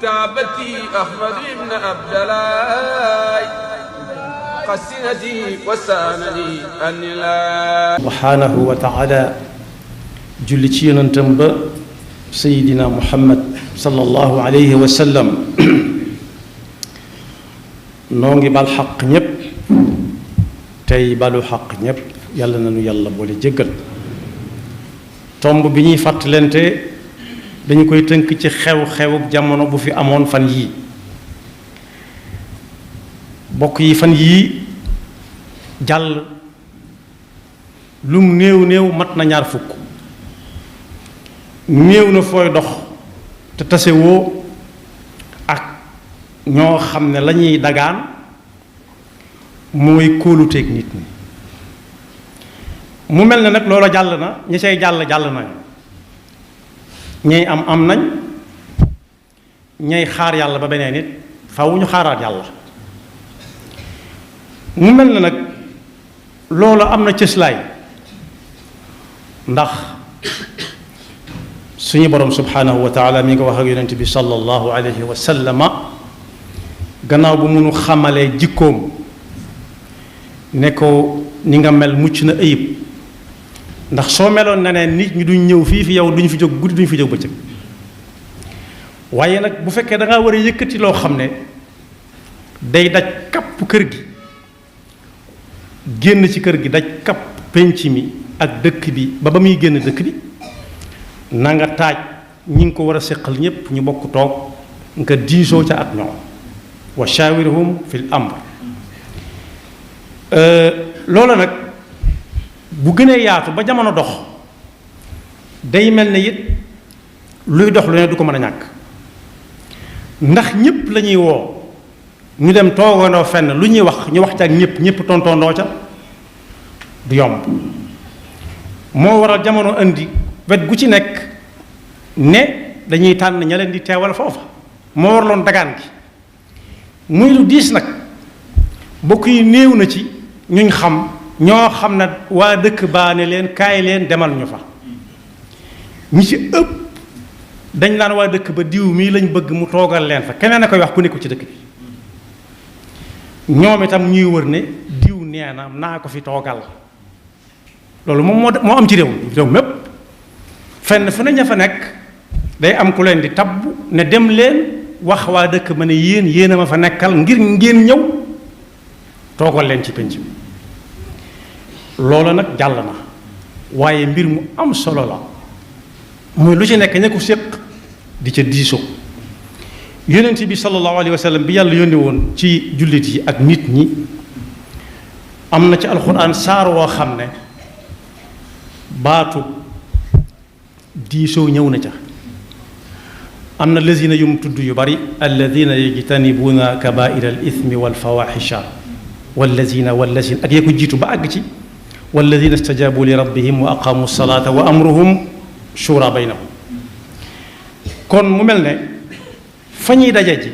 كعبتي أحمد بن عبد الله قسنتي وسانني أن لا سبحانه وتعالى جلتي ننتمب سيدنا محمد صلى الله عليه وسلم نونغي بالحق نيب تاي بالو حق نيب يالا نانو يالا بولي جيغال tomb bi ñuy fàttalante dañu koy tënk ci xew-xewuk jamono bu fi amoon fan yii bokk yi fan yii jàll lum néew néew mat na ñaar fukk néew na fooy dox te tasewoo ak ñoo xam ne la ñuy dagaan mooy kóoluteeg nit ñi mu mel ne nag loola jàll na ñi say jàll nañ ñay am nañ ñay xaar yàlla ba beneen nit faw ñu xaaraat yàlla mu mel ne nag loola am na cëslaay ndax suñu borom subhanahu wa taala mi ngi wax ak yonent bi sallallahu alayhi wa sallama gannaaw bu munu xamalee jikkoom ne ko ni nga mel mucc na ayib ndax soo meloon na ne nit ñi duñ ñëw fii fi yow duñ fi jóg guddi duñ fi jóg bëccëg waaye nag bu fekkee da ngaa war a yëkkati loo xam ne day daj kapp kër gi génn ci kër gi daj kapp penc mi ak dëkk bi ba muy génn dëkk bi na nga taaj ñi ngi ko war a séqal ñépp ñu bokk toog nga diisoo ca ak ñoom wa shawirhum fil amr loola nag bu gënee yaatu ba jamono dox day mel ne it luy dox lu ne du ko mën a ñàkk ndax ñépp la ñuy woo ñu dem toogandoo fenn lu ñuy wax ñu wax ca ak ñépp tontoondoo ca du yomb moo waral jamono indi wet gu ci nekk ne dañuy tànn ña leen di teewal foofa moo waraloon dagaan gi muy lu diis nag bokk yi néew na ci ñuñ xam ñoo xam ne waa dëkk baa ne leen kaay leen demal ñu fa ñi ci ëpp dañ naan waa dëkk ba diw mii lañ bëgg mu toogal leen fa keneen a koy wax ku nekku ci dëkk bi ñoom itam ñuy wër ne diw nee na naa ko fi toogal loolu moom moo am ci réew mépp fenn fu ne ña fa nekk day am ku leen di tabb ne dem leen wax waa dëkk ma ne yéen a ma fa nekkal ngir ngeen ñëw toogal leen ci penc bi loola nag jàll na waaye mbir mu am solo la muy lu ci nekk ña ko séq di ca diisoo yonent bi sallallahu alayhi wa sallam bi yàlla yónni woon ci jullit yi ak nit ñi am na ci alxuraan saar woo xam ne baatu diisoo ñëw na ca am na lazina yum tudd yu bari alladina yajtanibuuna kabaira al ithmi wal fawaxisha wallazina ak yee ko jiitu ba àgg ci walladina stajabu li rabbihim wa aqamu salata wa amruhum shura baynahum kon mu mel ne fa ñuy daje ji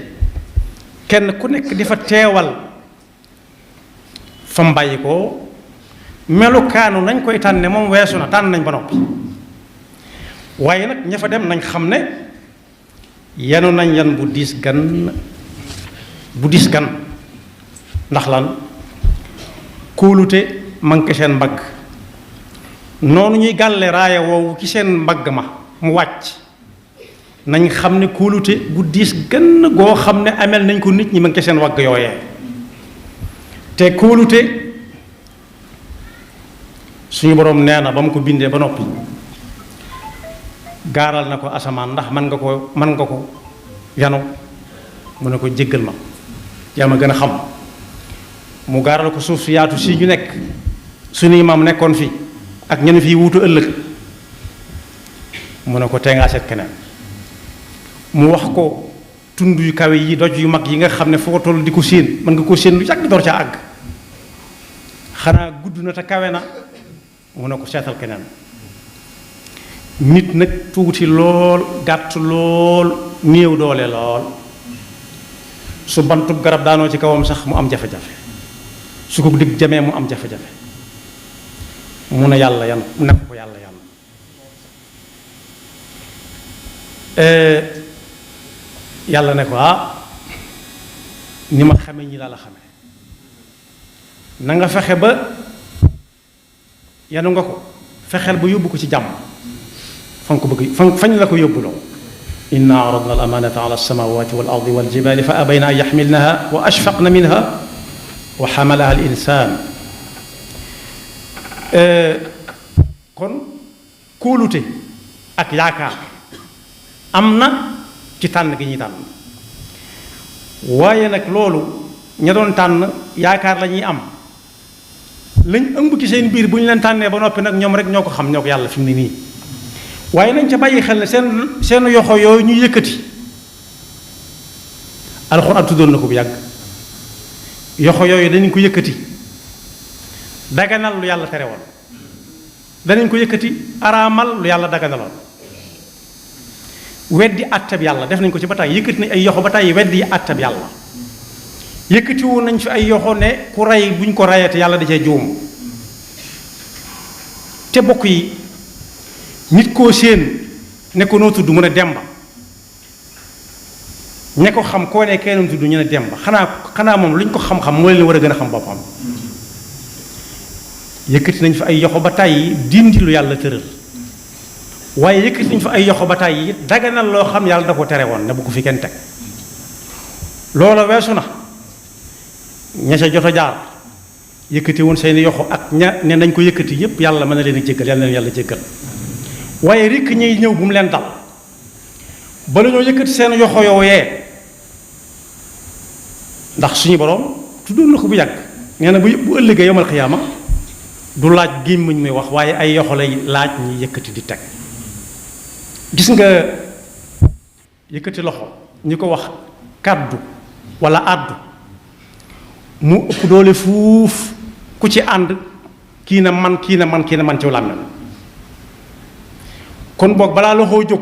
kenn ku nekk di fa teewal fa mbàyyi ko melukaanu nañ koy tànne moom weesu na tànn nañ ba noppi waaye nag ña fa dem nañ xam ne yanu nañ yan bu diis gan ndax lan kóolute manqué seen mbagg noonu ñuy gàlle raaya woowu ci seen mbagg ma mu wàcc nañ xam ne kóolute gu diis gën goo xam ne amel nañ ko nit ñi manqué seen wagg yooyee te kóolute suñu boroom nee na ba mu ko bindee ba noppi gaaral na ko asamaan ndax mën nga ko yanu mu ne ko jéggal ma yaa ma gën a xam mu gaaral ko suuf si yaatu si ñu nekk suñuy maam nekkoon fi ak ñenn fii wuutu ëllëg mu ne ko tee ngaa seet keneen mu wax ko tund yu kawe yi doj yu mag yi nga xam ne foo toll di ko séen mën nga ko séen lu yàgg door ca àgg xanaa gudd na te kawe na mu ne ko seetal keneen nit nag tuuti lool gàtt lool néew doole lool su bantub garab daanoo ci kawam sax mu am jafe-jafe su ko dig jamee mu am jafe-jafe mu ne yàlla yan nekk ko yàlla yan yàlla ne ko ni ma xame ñi laa la xame na nga fexe ba yanu nga ko fexeel ba yóbbu ko ci jàmm fa nga ko bëgg fañ la ko yóbbuloo inna aradna al amanata ala alsamawati wal ardi wal jibali fa abayna an yaxmilnaha wa ashfaqna minha wa xamalaha al insan kon kóolute ak yaakaar am na ci tànn gi ñuy tànn waaye nag loolu ña doon tànn yaakaar la ñuy am lañ ëmb ci seen biir bu ñu leen tànnee ba noppi nag ñoom rek ñoo ko xam ñoo ko yàlla fi mu ne nii waaye nañ ca bàyyi xel ne seen yoxo yooyu ñu yëkkati alxuraan tuddoon na ko bu yàgg yoxo yooyu danañ ko yëkkati daganal lu yàlla tere woon danañ ko yëkkati araamal lu yàlla daganaloon weddi àttab yàlla def nañ ko ci ba tàyyi yëkkati nañ ay yoxo ba tàyyi weddi àttab yàlla yëkkati woon nañ fi ay yoxo ne ku rey buñ ko reyate yàlla da cee juum te bokk yi nit koo séen ne ko noo tudd mu ne Demba ñe ko xam koo ne kenn tudd ñu ne Demba xanaa moom lu ñu ko xam-xam moo leen war a gën a xam boppam yëkkati nañ fi ay yoxo ba tàyyi dindi lu yàlla tëral waaye yëkkati nañ fi ay yoxo ba tàyyi daganal loo xam yàlla da ko tere woon ne bu ko fi kenn teg loola weesu na ña ca jot a jaar yëkkati woon seeni yoxo ak ña ne nañ ko yëkkati yépp yàlla mën na leen a jéggal yàlla na leen yàlla jéggal waaye rikk ñuy ñëw bu mu leen dal bala ñoo yëkkati seen yoxo yooyee ndax suñu borom tuddoon na ko bu yàgg nee na bu ëllëgee yomal xiyaama du laaj gémmiñ muy wax waaye ay yoxo lay laaj ñi yëkkati di teg gis nga yëkkati loxo ñi ko wax kàddu wala àddu mu ëpp doole fuuf ku ci ànd kii na man ci làmmiñ kon boog balaa loxoo jóg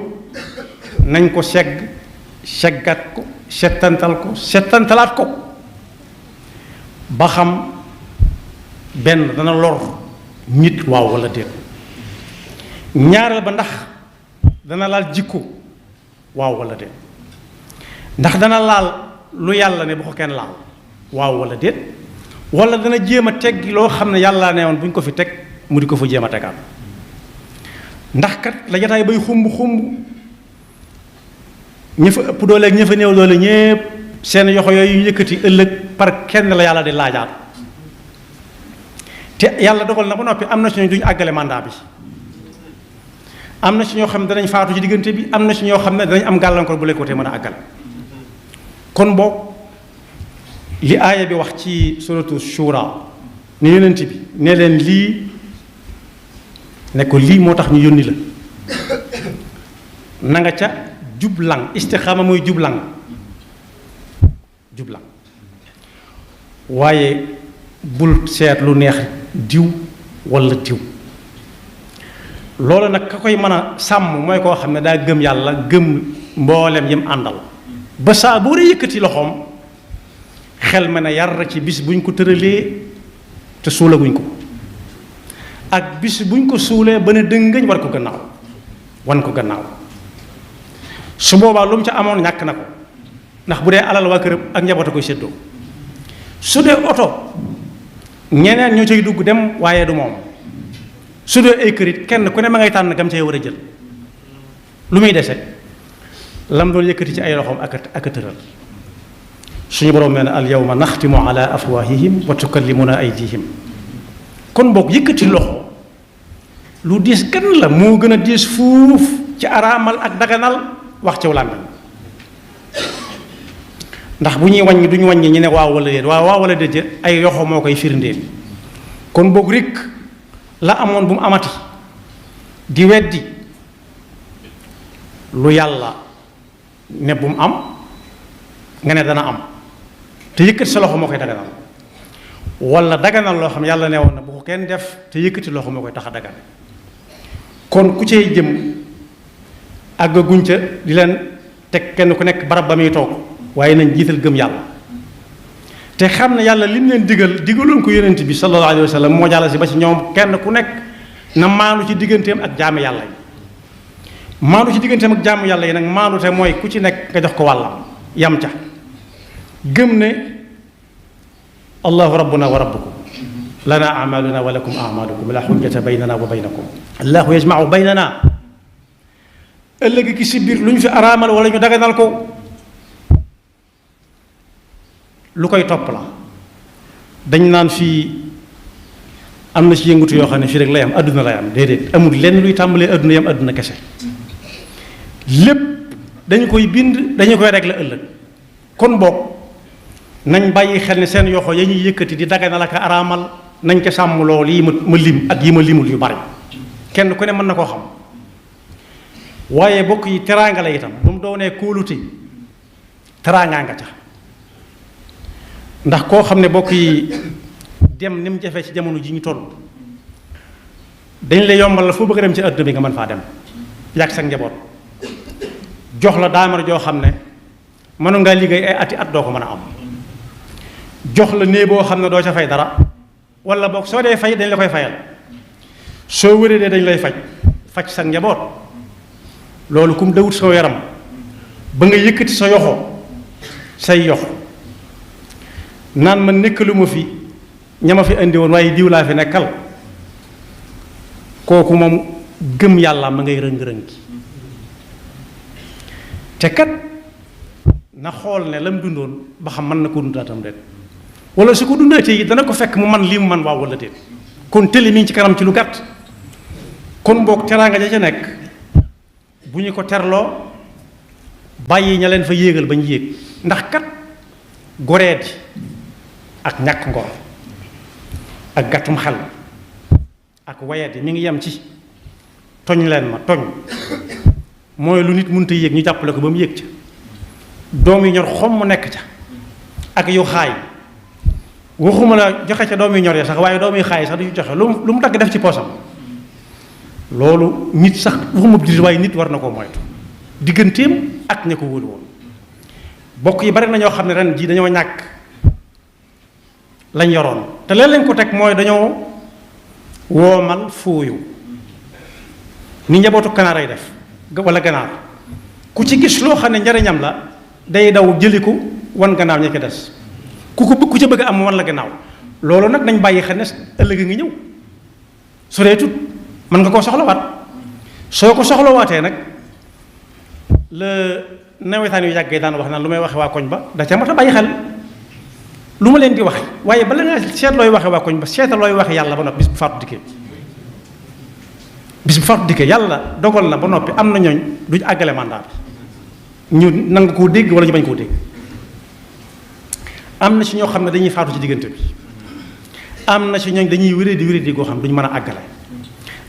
nañ ko seggat ko settantalaat ko ba xam benn dana lor nit waaw walla déet ñaareel ba ndax dana laal jikko waaw walla déet ndax dana laal lu yàlla ne bu ko kenn laal waaw walla déet walla dana jéem a teggi loo xam ne yàlla ne woon bu ñu ko fi teg mu di ko fa jéem a tegaat ndax kat la jataay bay xumb ña fa ëpp doole ak ña fa néew doole ñépp seen yoxo yooyu yëkkati ëllëg par kenn la yàlla di laajaat te yàlla dogal na ba noppi am na ci ñoo duñu àggale mandat bi am na ci ñoo xam ne danañ faatu ci diggante bi am na ci ñoo xam ne danañ am gàllankoor bu leen ko te mën a àggal kon boog li aaya bi wax ci suratu shura ne yonent bi ne leen lii ne ko lii moo tax ñu yónni la na nga ca jublang istixaama mooy jublang waaye bul seet lu neex diw walla diw loolu nag ka koy mën a sàmm mooy koo xam ne daa gëm yàlla gëm mboolem yim àndal ba saa boo dee yëkkati loxoom xel ma ne yar ci bis buñ ko tëralee te suulaguñ ko ak bis buñ ko suulee ba ne dëngëñ wan ko gannaaw su boobaa lu mu ca amoon ñàkk na ko ndax bu dee alal waa këram ak njaboot a koy séddoo su dee oto ñeneen ñoo cay dugg dem waaye du moom su dee ay kërit kenn ku ne ma ngay tànn gam cay war a jël lu muy dese lam doon yëkkati ci ay loxoom ak a tëral suñu borom nee na al yawma naxtimu ala afwahihim wa tukallimuna aydihim kon boog yëkkati loxo lu diis gan la moo gën a diis fuuf ci araamal ak daganal wax ci làmmiñ ndax bu ñuy wàññi duñu wàññi ñu ne waaw wala déet ay yoxo moo koy firndeel kon boog rek la amoon bu mu amati di weddi lu yàlla ne bu mu am nga ne dana am te yëkkati sa loxo moo koy daganal wala daganal loo xam yàlla ne woon na bu ko kenn def te yëkkati loxo moo koy tax a dagan kon ku cay jëm àggaguñ ca di leen teg kenn ku nekk barab ba muy toog waaye nañ jiital gëm yàlla te xam ne yàlla lim leen digaloon ko yonent bi sallallahu alayhi wa sallam moo jàll si ba ci ñoom kenn ku nekk na maandu ci digganteem ak jaamu yàlla yi maandu ci digganteem ak jaamu yàlla yi nag maandu te mooy ku ci nekk nga jox ko wàllam yam ca gëm ne allahu rabbuna wa rabbukum lana amaluna wa lakum amalukum la xujjata baynana wa baynakum allahu yajmau baynana ëllëg ki si biir lu ñu fi araamal wala ñu daganal ko lu koy topp la dañ naan fii am na ci yëngutu yoo xam ne fii rek lay am adduna lay am déedéet amul lenn luy tàmbalee adduna yam adduna kese lépp dañu koy bind dañu koy régler ëllëg kon boog nañ bàyyi xel ne seen yoxo ya ñuy yëkkati di daganal ak araamal nañ ko sàmm lool yi ma lim ak yi ma limul yu bari kenn ku ne mën na koo xam waaye bokk yi teraanga la itam bu mu doonee kóolute teraangaa nga ca ndax koo xam ne bokk yi dem ni mu jafe ci jamono ji ñu toll dañ lay yombal la foo bëgg a dem ci àdduna bi nga mën faa dem yàgg sa njaboot jox la daamar joo xam ne mënu ngaa liggéey ay ati at doo ko mën a am jox la nee boo xam ne doo ca fay dara wala boog soo dee fay dañ la koy fayal soo wéradee dañ lay faj sa njaboot loolu kum dawut soo yaram ba nga yëkkati sa yoxo say yox naan ma nekkalu ma fi ñama fi indi woon waaye diw laa fi nekkal kooku moom gëm yàlla ma ngay rëng-rëng te kat na xool ne la mu dundoon ba xam mën na ko dundaatam déet wala su ko dundaatee yi dana ko fekk mu man lii mu man waaw wala déet kon tëli mi ngi ci kanam ci lu gàtt kon boog teraanga ja ca nekk bu ñu ko terloo bàyyi ña leen fa yéegal bañ yéeg ndax kat goreeti ak ñàkk ngor ak gàttum xel ak wayati mi ngi yem ci toñ leen ma toñ mooy lu nit mënta yéeg ñu jàppale ko ba mu yéeg ca doom yi ñor xom mu nekk ca ak yu xaay waxuma la joxe ca doom yi ñor ya sax waaye doom yi xaay sax du joxe lu mu dagg def ci poosam loolu nit sax waxuma jullit waaye nit war na koo moytu digganteem ak ña ko wóolu woon bokk yi bari na ñoo xam ne ren jii dañoo ñàkk lañ yoroon te leen lañ ko teg mooy dañoo woomal fooyu ni njabootu kanaar ay def wala ganaar ku ci gis loo xam ne njariñam la day daw jëli ko wan gannaaw ña ko des ku ca bëgg am wan la gannaaw loolu nag nañ bàyyi xel ne ëllëg a ngi ñëw su dee tut mën nga koo soxlawaat soo ko soxlawaatee nag la nawetaan yu yàggee daan wax naan lu may waxe waa koñ ba da ca mat a bàyyi xel lu ma leen di waxe waaye bala nga seet looy waxe waa koñ ba seetal looy waxe yàlla ba noppi bis bu faatu dikkee yàlla dogal na ba noppi am na ñooñ duñ àggale mandat bi ñu nangu koo dégg wala ñu bañ koo dégg am na ci ñoo xam ne dañuy faatu ci diggante bi am na ci ñooñ dañuy wéré di goo xam duñ mën a àggale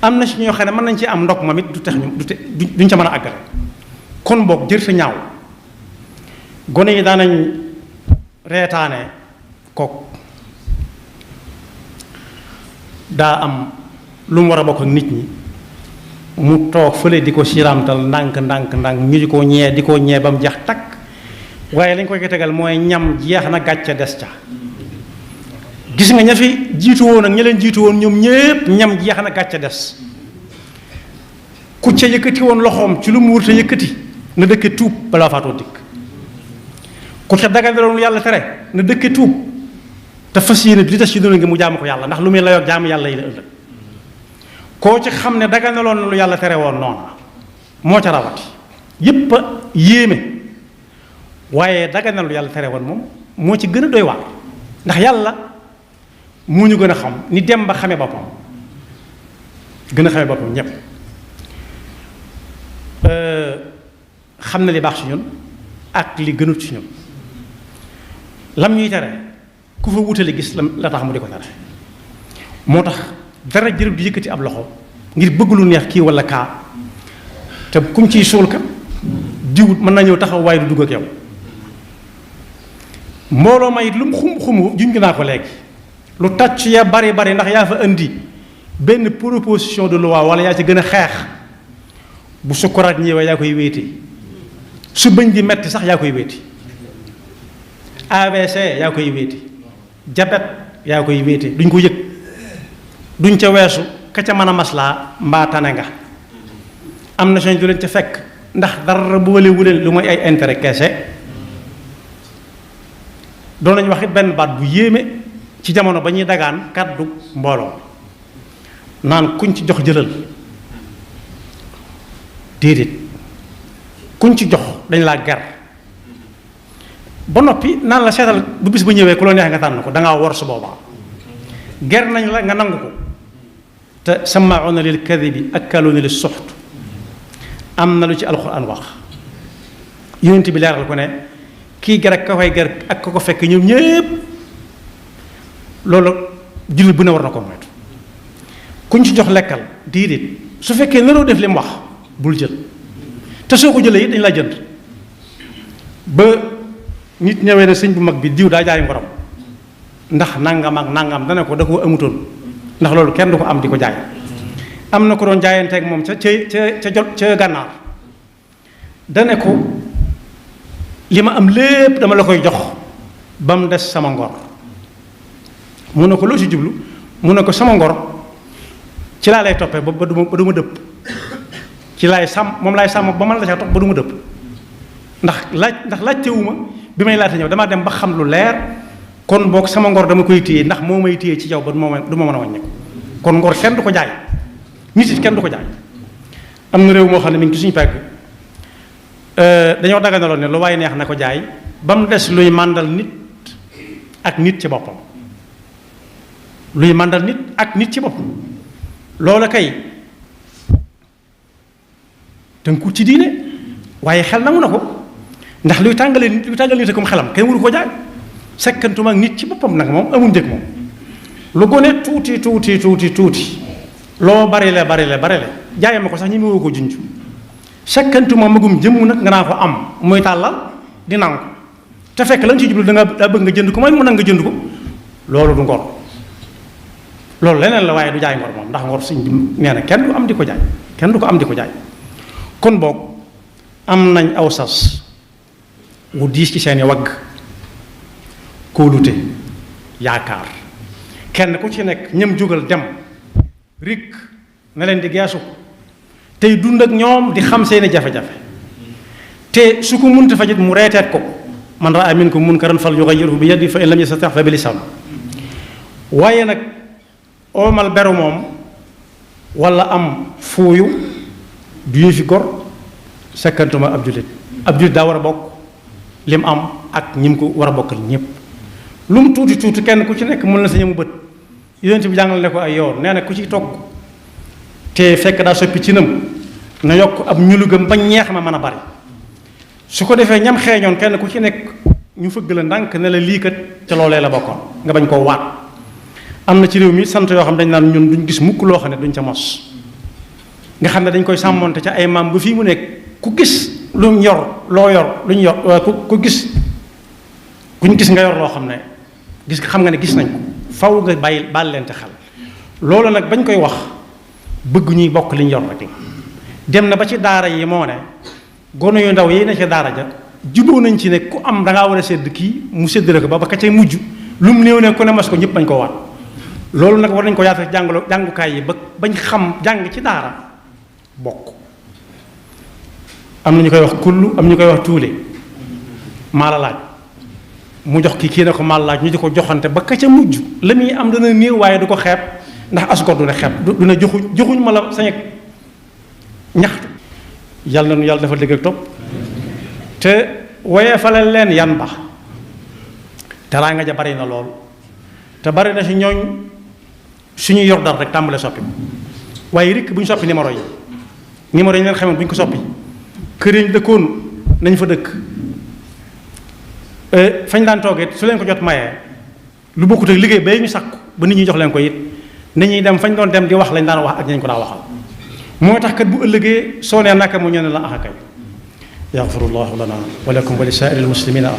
am na ci ñoo xam ne mën nañ ci am ndok moom it du tax duñ ca mën a àggale kon boog jër sa ñaaw gone yi daanañ reetaane kook daa am lu mu war a bokk ak nit ñi mu toog fële di ko siramtal ndànk ñu di ko ñee ba mu jeex takk waaye lañ koy tegal mooy ñam jeex na gàcce des ca gis nga ña fi jiitu woon ak ña leen jiitu woon ñoom ñépp ñam jeex na gàcce des ku ca yëkkati woon loxoom ci lu mu wurte yëkkati na dëkke tuub balaa faatoo dikk ku ca dagandaloon yàlla tere na dëkke tuub te fas yéene li tas ci doon ngi mu jaamu ko yàlla ndax lu muy layoog jaamu yàlla yi la ëllëg koo ci xam ne dagandaloon lu yàlla tere woon noona moo ca rawati yépp a yéeme waaye daganal lu yàlla tere woon moom moo ci gën a doy waar ndax yàlla moo ñu gën a xam ni dem ba xame boppam gën a xame boppam ñépp xam na li baax ci ñun ak li gënut ci ñun lam ñuy tere ku fa wutale gis la tax mu di ko tere moo tax dara jërëb di yëkkati ab loxo ngir bëgg lu neex kii wala kaa te kum ciy suul kat diwut mën naa ñëw taxaw waaye du dugg ak yow mbooloo ma it lu mu xum juñ naa ko léegi lu tàcc ya bari ndax yaa fa indi benn proposition de loi wala yaa ci gën a xeex bu sukuraat ñëwee yaa koy wéeti su bëñ di metti sax yaa koy wéeti AVC yaa koy wéeti diabète yaa koy wéeti duñ ko yëg duñ ca weesu ka ca mën a maslaa mbaa tane nga am na soñ du leen ca fekk ndax dara boole wu leen lu mooy ay intérêt kese doon nañu wax it benn baat bu yéeme ci jamono ba ñuy dagaan kàddu mbooloo naan kuñ ci jox jëlal déedéet kuñ ci jox dañ laa ger ba noppi naan la seetal bu bis ba ñëwee ku la neex nga tànn ko dangaa wor su boobaa ger nañ la nga nangu ko te sama'una lil kadibi akaluna lis suxt am na lu ci alxuraan wax yonent bi leeral ko ne kii ger ak ka koy ger ak ka ko fekk ñoom ñépp loolu jullit bu ne war na ko moytu kuñ ci jox lekkal déedéet su fekkee naroo def li mu wax bul jël te soo ko jëlee it dañ laa jënd ba nit ñëwee ne sëñ bu mag bi diw daa jaay ngorom ndax nangam ak nangam dana ko da koo amutoon ndax loolu kenn du ko am di ko jaay am na ko doon jaayanteeg moom ca gànnaar dane ko li ma am lépp dama la koy jox ba mu des sama ngor mu ne ko loo ci jublu mu ne ko sama ngor ci laa lay toppee ba du ma dëpp ci laay sàmm moom laay sàmm ba man la ca topp ba du ma dëpp ndax laajtewuma bi may laata ñëw damaa dem ba xam lu leer kon boog sama ngor dama koy téye ndax moo may téye ci jaw ba du ma mën a wàññi ko kon ngor kenn du ko jaay nit it kenn du ko jaay am na réew moo xam ne mi ngi ci suñu pegg dañoo daganaloon ne lu waaye neex na ko jaay ba mu des luy màndal nit ak nit ci boppam luy màndal nit ak nit ci boppam loola kay tënku ci diine waaye xel nangu na ko ndax luy tàngalee nit akum xelam kenn waru ko jaay sekkantuma ak nit ci boppam nag moom amul njëg moom lu gone tuuti loo bari le jaay ma ko sax ñi mu woo ko junj sekkantuma magum jëmm nag nga naa ko am muy tàllal di nangu te fekk la nga ci jublu daa bëgg nga jënd ko mooy mu nag nga jënd ko loolu du ngor loolu leneen la waaye du jaay ngor moom ndax ngor suñ nee na kenn du am di ko jaay kenn du ko am di ko jaay kon boog am nañ aw sas wu diis ci seeni wagg kóolute yaakaar kenn ku ci nekk ñëm jógal dem rik na leen di geesu tey dund ak ñoom di xam seeni jafe-jafe te su ko munta fajit mu reeteet ko man raa minkum munkaran fal yughayyirhu bi yadihi fa in lam yastati' fa bi lisaan waaye nag oomal beru moom wala am fuuyu du yëfi gor sekkantuma ab jullit daa war a bokk lim am ak ñi mu ko war a bokkal ñëpp lu mu tuuti kenn ku ci nekk mën na sa ñamu bët yonent bi jàngal ne ko ay yoon nee na ku ci togg te fekk daa soppi ci nam na yokk ab ñulugam ba ñeex ma mën a bari su ko defee ñam xeeñoon kenn ku ci nekk ñu fëgg la ndànk ne la lii kat ca loolee la bokkoon nga bañ koo waat am na ci réew mi sant yoo xam dañ naan ñun duñ gis mukk loo xam ne duñ ca mos nga xam ne dañ koy sàmmonte ca ay maam ba fii mu nekk ku gis lu yor loo yor lu ñu yor ku gis kuñ gis nga yor loo xam ne gis xam nga ne gis nañ ko faw nga baal leen te xel loolu nag bañ koy wax bëgg ñuy bokk li ñu yor rek dem na ba ci daara yi moo ne gone yu ndaw yi ne ci daara ja juboo nañ ci ne ku am dangaa war a sedd kii mu séddale ko ba ka cay mujj lu mu néew ne ku ne mas ko ñëpp bañ ko waat loolu nag war nañ ko yaatal jàngukaay yi ba bañ xam jàng ci daara bokk am na ñu koy wax kullu am ñu koy wax tuule maa la laaj mu jox kii ne ko maa la laaj ñu di ko joxante ba ka ca mujj la muy am dana néew waaye du ko xeeb ndax asgor du ne xeeb du ne joxuñ ma la sañ ak ñaxtu yàlla na nu yàlla dafa dégg ak topp te woyee falal leen yan ba teraanga ja bari na lool te bari na si ñooñ suñuy yor dara rek tàmbale soppi waaye rikk bu ñu soppi numéro yi ñu leen xamoon bu ñu ko soppi kër yi ñu dëkkoon nañ fa dëkk fañ daan toogee su leen ko jot mayee lu bokkut ak liggéey bay ñu sàkku ba nit ñi jox leen ko it nit ñuy dem fañ doon dem di wax lañ daan wax ak ñañ ko daa waxal moo tax kat bu ëllëgee soo nee naka mu ñëw ne la axakay yaxfirullahu lana wa lakum wa li saa'iril muslimina